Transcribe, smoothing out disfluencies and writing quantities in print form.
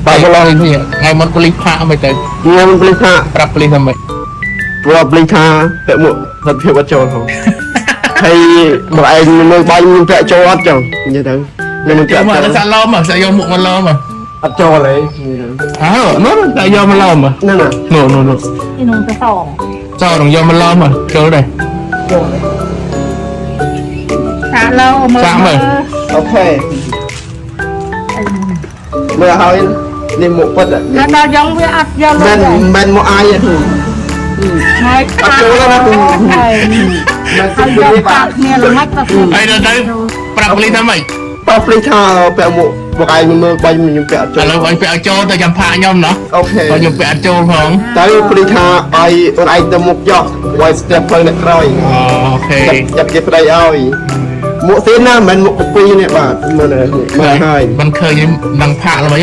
បាទឡងនេះថ្ងៃមុនប៉ូលីសផាកមិនទៅ ខ្ញុំប៉ូលីសថា ប្រាប់ប៉ូលីសថាម៉េច ប្រាប់ប៉ូលីសថាពាក់មួកសន្តិភាពអត់ចូលហងហើយបើឯងមើលបាញ់ខ្ញុំពាក់ចូលអត់ចឹងនិយាយទៅខ្ញុំមិនពាក់ មក ចូល សាក់ឡមសាក់យកមួកមកឡម អត់ចូលទេនិយាយទៅ អើនោះតែយកមកឡម ហ្នឹងណា នោះនោះនោះ ទីនោះទៅសង ចោលនឹងយកមកឡមចូលដែរ សាក់លោមើល សាក់មើល OK មើលហើយនេះមុខពិត ដល់ដល់យ៉ងវាអត់យកលុ មិន យទេ មិនមកអាយទេ ហើយ អត់ចូលណា ហើយ មិន ហើយយកកាត់គ្នាល្មិចទៅ ហើយដល់ទៅប្រាប់ប៉ូលីសថាម៉េច ប៉ាហ្វ្លីថាពាក់មួកមកឯងមើលបាញ់ខ្ញុំពាក់អត់ ឥ ចូល ឡូវឲ្យពាក់ឲ្យចូលទៅចាំផាកខ្ញុំណោះ OK បើខ្ញុំពាក់អត់ចូលផង តែប៉ូលីសថាឲ្យអូនឯងទៅមុខចុះឲ្យស្ទះផ្លូវអ្នកក្រោយ OK ចាប់គេប្តីឲ្យមួកសៀនណាមិនមែនមួកកពីនេះបាទមើលមើលហើយ មិនឃើញនឹងផាកល្មិច